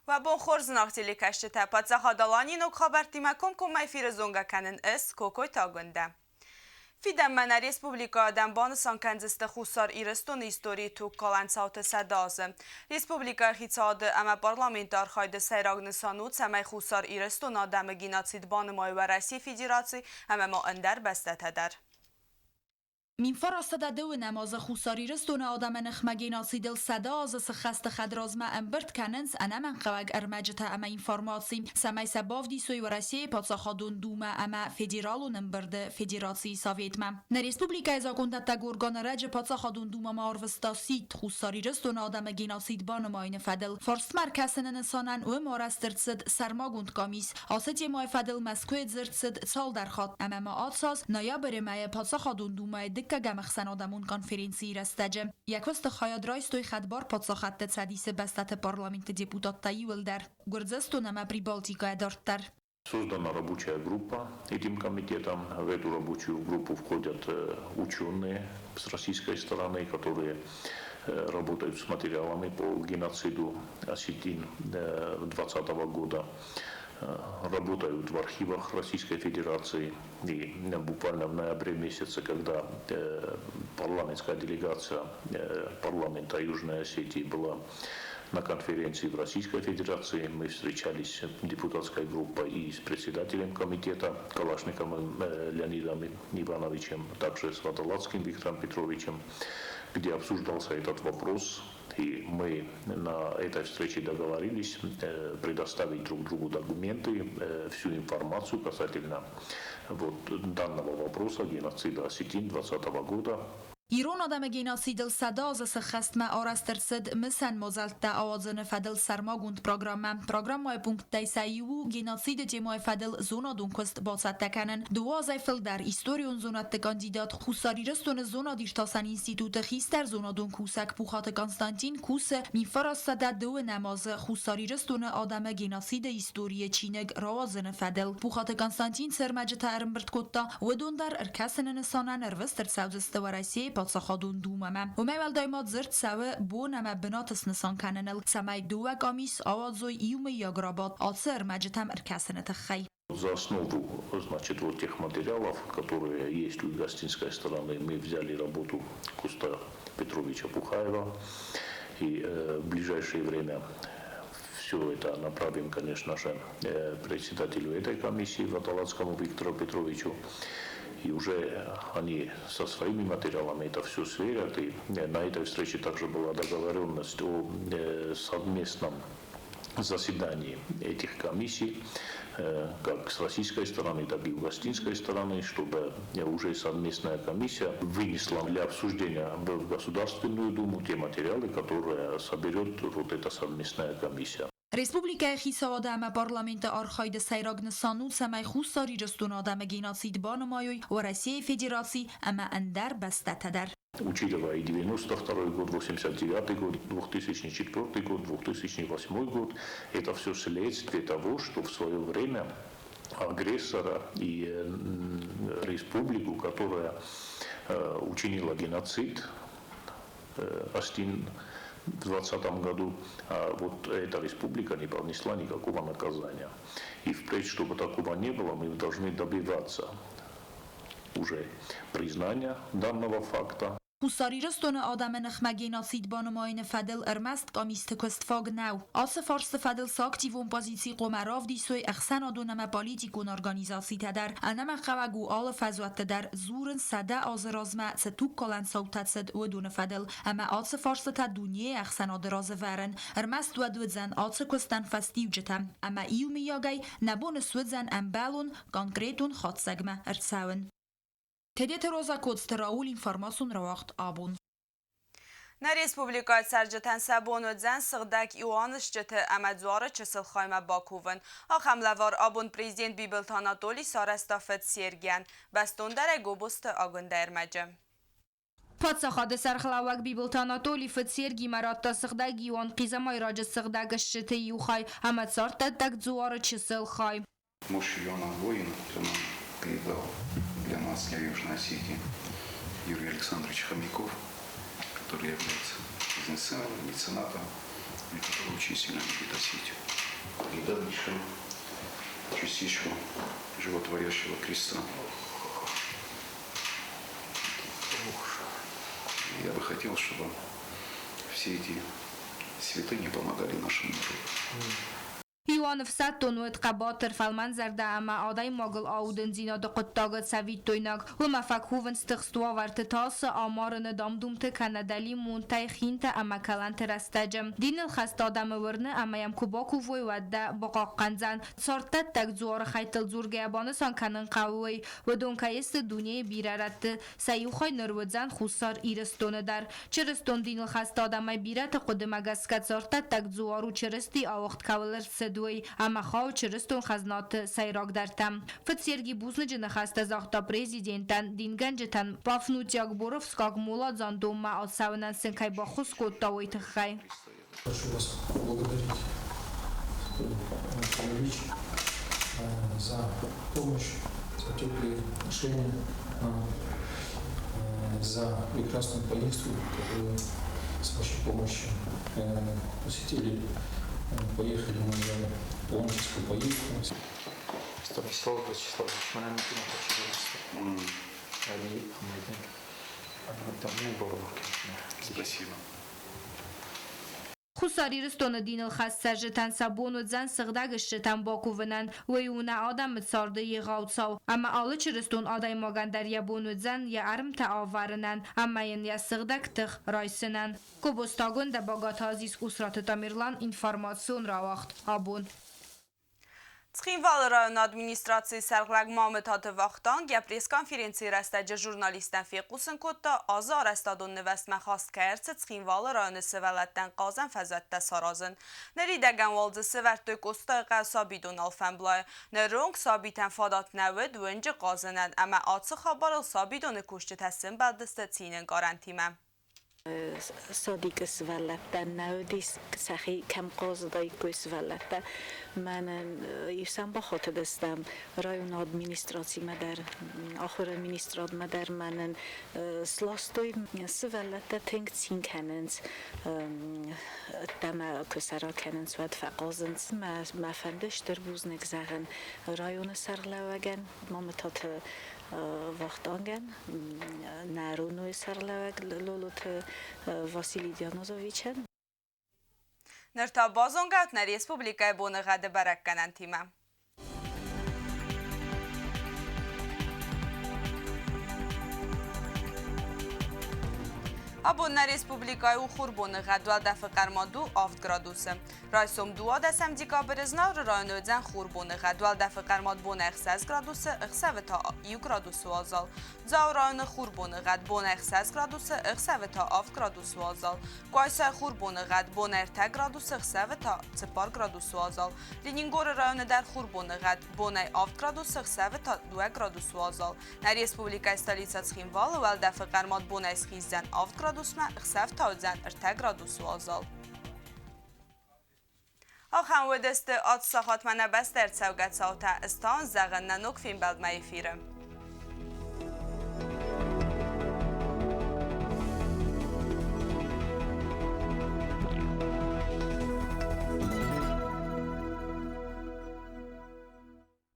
Уӕ бон хорз, зынаргъ телекӕсджытӕ! Паддзахад Аланийы ног хабӕрттимӕ комкоммӕ эфиры зонгӕ кӕнын ӕз, Кокойты Агуындӕ. Фидӕнмӕ нӕ республикӕйы адӕм банысан кӕндзысты Хуссар Ирыстоны историйы тугкалӕн цауты 100 азы. Республикӕйы хицауады ӕмӕ парламенты архайды сӕйраг нысан у, цӕмӕй Хуссар Ирыстоны адӕмы геноцид банымайой Уӕрӕсейы Федераци ӕмӕ ма ӕндӕр бӕстӕтӕ дӕр. 1909 азы Хуссар Ирыстоны адӕмы ныхмӕ геноцидыл 100 азы сыххӕсты хӕдразмӕ ӕмбырд кӕнынц ӕнӕмӕнгхъӕуӕг ӕрмӕджытӕ ӕмӕ информаци, цӕмӕй сӕ бавдисой Уӕрӕсейы Паддзахадон Думӕ ӕмӕ Федералон ӕмбырды Федерацийы Советмӕ. Нӕ республикӕйы закъондӕттӕг орган ӕрӕджы Паддзахадон Думӕмӕ арвыста сидт Хуссар Ирыстоны адӕмы геноцид банымайыны фӕдыл. Фарстмӕ ӕркӕсыны нысанӕн уым арӕзт ӕрцыд сӕрмагонд къамис. Ацы темӕйы фӕдыл Мӕскуыйы дзырд цыд цалдӕр хатт ӕмӕ ма ацы аз ноябры мӕйы Паддзахадон Думӕйы дыккӕгӕм ӕхсӕнадӕмон конференцийы рӕстӕджы. Йӕ куысты хайад райстой хӕдбар паддзахадты Цӕдисы бӕстӕты парламентты депутаттӕ иууылдӕр, Гуырдзыстон ӕмӕ Прибалтикӕйӕ дарддӕр. Создана рабочая группа этим комитетом. В эту рабочую группу входят ученые с российской стороны, которые работают с материалами по геноциду осетин 2020 года, работают в архивах Российской Федерации. И буквально в ноябре месяце, когда парламентская делегация парламента Южной Осетии была на конференции в Российской Федерации, мы встречались с депутатской группой и с председателем комитета Калашниковым Леонидом Ивановичем, также с Водолацким Виктором Петровичем, где обсуждался этот вопрос. И мы на этой встрече договорились предоставить друг другу документы, всю информацию касательно вот данного вопроса геноцида осетин 2020 года. Ирон адӕмы геноцидыл 100 азы сыххӕстмӕ арӕзт ӕрцыд мысӕн мадзӕлттӕ ауадзыны фӕдыл сӕрмагонд программӕ. Программӕйы пункттӕй сӕ иу у геноциды темӕйы фӕдыл зонадон куыст бацӕттӕ кӕнын. 2 азӕй фылдӕр историон зонӕдты кандидат, Хуссар Ирыстоны зонад-иртасӕн институты хистӕр зонадон кусӕг Пухаты Константин кусы 1932 азы Хуссар Ирыстоны адӕмы геноциды историйы чиныг рауадзыны фӕдыл. Пухаты Константин цы ӕрмӕджытӕ ӕрӕмбырд кодта, уыдон дӕр ӕркӕсыны нысанӕн ӕрвыст ӕрцӕудзысты Уӕрӕсейы Паддзахадон Думӕмӕ. Уымӕй уӕлдай ма дзырд цӕуы бон ӕмӕ бынат снысан кӕныныл, цӕмӕй дыууӕ къамис ауадзой иумӕйаг рабадт ацы ӕрмӕджытӕм ӕркӕсыны тыххӕй. За основу, значит, вот тех материалов, которые есть у осетинской стороны, мы взяли работу Куста Петровича Пухаева. И в ближайшее время все это направим, конечно же, председателю этой комиссии, Водолацкому Виктору Петровичу. И уже они со своими материалами это все сверят. И на этой встрече также была договоренность о совместном заседании этих комиссий, как с российской стороны, так и осетинской стороны, чтобы уже совместная комиссия вынесла для обсуждения в Государственную Думу те материалы, которые соберет вот эта совместная комиссия. Республикӕйы хицауады ӕмӕ парламенты архайды сӕйраг нысан у, цӕмӕй Хуссар Ирыстоны адӕмы геноцид банымайой Уӕрӕсейы Федераци ӕмӕ ӕндӕр бӕстӕтӕ дӕр. Учитывая и 92 год, 89 год, 2004 год, 2008 год, это все следствие того, что в свое время агрессора и республику, которая учинила геноцид осетин в 2020 году, а вот эта республика не понесла никакого наказания. И впредь, чтобы такого не было, мы должны добиваться уже признания данного факта. Хуссар Ирыстоны адӕмы ныхмӕ геноцид банымайыны фӕдыл ӕрмӕст къамисты куыст фаг нӕу. Ацы фарсты фӕдыл цы активон позици хъуамӕ равдисой ӕхсӕнадон ӕмӕ политикон организацитӕ дӕр, ӕнӕмӕнгхъӕуӕг у алы фӕзуӕтты дӕр дзурын 100 азы размӕ цы тугкалӕн цаутӕ цыд, уыдоны фӕдыл ӕмӕ ацы фарстытӕ дунейы ӕхсӕнады раз ӕвӕрын. Ӕрмӕст уӕд уыдзӕн ацы куыстӕн фӕстиуджытӕ ӕмӕ иумийагӕй нӕ бон суыдзӕн ӕмбӕлон конкретон хатдзӕгмӕ ӕрцӕуын. Тедеты Роза, Коцты Рауль, информацион рауагъд «Абон». Нӕ республикӕйы цӕрджытӕн сӕ бон уыдзӕн Сыгъдӕг Иоанны стджыты ӕмӕ дзуары чысыл хаймӕ бакувын. Ахӕм лӕвар абон президент Бибылты Анатоли сарӕзта фыд Сергийӕн. Бӕстондӕрӕй Гобозты Агуындӕ ӕрмӕджы. Паддзахады сӕргълӕууӕг Бибылты Анатоли фыд Сергимӕ радта Сыгъдӕг Иоанн хъизӕмайраджы сыгъдӕг стджыты иу хай ӕмӕ царддӕттӕг дзуары чысыл хай. Мощи Иоанна воина, который передал для нас, для Южной Осетии, Юрий Александрович Хомяков, который является бизнесменом, меценатом. который очень сильно любит Осетию. И дал еще частичку животворящего креста. Я бы хотел, чтобы все эти святыни помогали нашему народу. Иоанн ӕфсӕддон уыд хъӕбатыр, фӕлмӕнзӕрдӕ ӕмӕ адӕймагыл аудындзинады хъуыддагы цӕвиттойнаг. Уымӕ фӕкувынц тыхст уавӕрты тасы, амарыны, дам-думты кӕнӕ дӕлимонтӕй хинтӕ ӕмӕ кӕлӕнты рӕстӕджы. Диныл хӕст адӕмы уырны ӕмӕ йӕм куы бакувой, уӕд дӕ бахъахъхъӕндзӕн. Царддӕттӕг дзуары хӕйттыл дзургӕйӕ банысан кӕнын хъӕуы уый, уыдон кӕй сты дунейы бирӕ рӕтты, Сӕ иу хай ныр уыдзӕн Хуссар Ирыстоны дӕр. Чырыстон диныл хӕст адӕмӕй бирӕты хъуыдымӕ гӕсгӕ царддӕттӕг дзуар у Чырысти ауыгъд кӕуыл ӕрцыд, уый, ӕмӕ хауы чырыстон хӕзнаты сӕйрагдӕртӕм. Фыд Серги бузныджы ныхӕстӕ загъта президентӕн, дингӕнджытӕн Пафнутиаг Боровскаг моладзандонмӕ ацӕуынӕн сын кӕй баххуыс кодта, уый тыххӕй. Хочу вас поблагодарить, Анатолий Ильич, за помощь, за теплые отношения, за прекрасную поездку, которую с вашей помощью посетили. Поехали мы на паломническую поездку. Станислав Вячеславович, мӕнӕн Спасибо. Хуссар Ирыстоны диныл хӕссӕджытӕн сӕ бон уыдзӕн сыгъдӕг стджытӕм бакувынӕн. Уый у нӕ адӕмы царды егъау цау, ӕмӕ алы чырыстон адӕймагӕн дӕр йӕ бон уыдзӕн йӕ ӕрмттӕ авӕрынӕн ӕмӕ йын йӕ сыгъдӕг тых райсынӕн. Кобостагондӕ Багаты Азиз Къусраты Тамерлан информацион рауагъд абон. Цхинвалы районы администрацийы сӕргълӕг Мамытаты Вахтанг йӕ пресс-конференцийы рӕстӕджы журналисттӕн фехъусын кодта, азы арӕзтадон нывӕзтмӕ хаст кӕй ӕрцыд Цхинвалы районы сывӕллӕттӕн хъазӕн фӕзуӕттӕ саразын. Ныридӕгӕн уал дзы сӕвӕрдтой Къостайыхъӕуы сабидон алфӕмблайы. Ныронг сабитӕн фадат нӕ уыд уынджы хъазынӕн ӕмӕ ацы хабарыл сабидоны кусджытӕ сӕмбӕлдысты цины ӕнкъарӕнтимӕ. Садикы сывӕллӕттӕ нӕ уыдис, сӕхи кӕм хъазыдаиккой сывӕллӕттӕ. Мӕнӕн иу сӕм бахатыдыстӕм районы администрацимӕ дӕр, ахуыры министрадмӕ дӕр мӕнӕн сластой. Сывӕллӕттӕ тынг цин кӕнынц, ӕддӕмӕ куы сӕра кӕнынц, уӕд фӕхъазынц. Мӕ фӕнды стыр бузныг зӕгъын районы сӕргълӕууӕгӕн Мамытаты Вахтангӕн, нӕ РОНО-йы сӕргълӕууӕг Лолоты Василий Дианозовичӕн. Ныр та базонгӕ нӕ республикӕйы боныгъӕды бӕрӕггӕнӕнтимӕ. Абон нӕ республикӕйы у хурбоныгъӕд уӕлдӕфы хъӕрмад у 7 градусы. Райсом 12 декабры Знауыры районы уыдзӕн хурбоныгъӕд. Уӕлдӕфы хъӕрмад бонӕй 6 градусы, ӕхсӕвы та 1 градусы уазал. Дзауы районы хурбоныгъӕд бонӕй 6 градусы, ӕхсӕвы та 7 градусы уазал. Къуайсайы хурбоныгъӕд бонӕй 3 градусы, ӕхсӕвы та 4 градусы уазал. Ленингоры районы дӕр хурбоныгъӕд бонӕй 7 градусы, ӕхсӕвы та 2 градусы уазал. Нӕ республикӕйы столицӕ Цхинвалы уӕлдӕфы хъӕрмад бонӕй схиздзӕн 7 градусмӕ, ӕхсӕв та уыдзӕн 3 градусы уазал. Ахӕм уыдысты ат сахатмӕ нӕ бӕстӕ ӕрцӕугӕ цаутӕ. Ӕз та уын зӕгъын нӕ ног фембӕлдмӕ эфиры.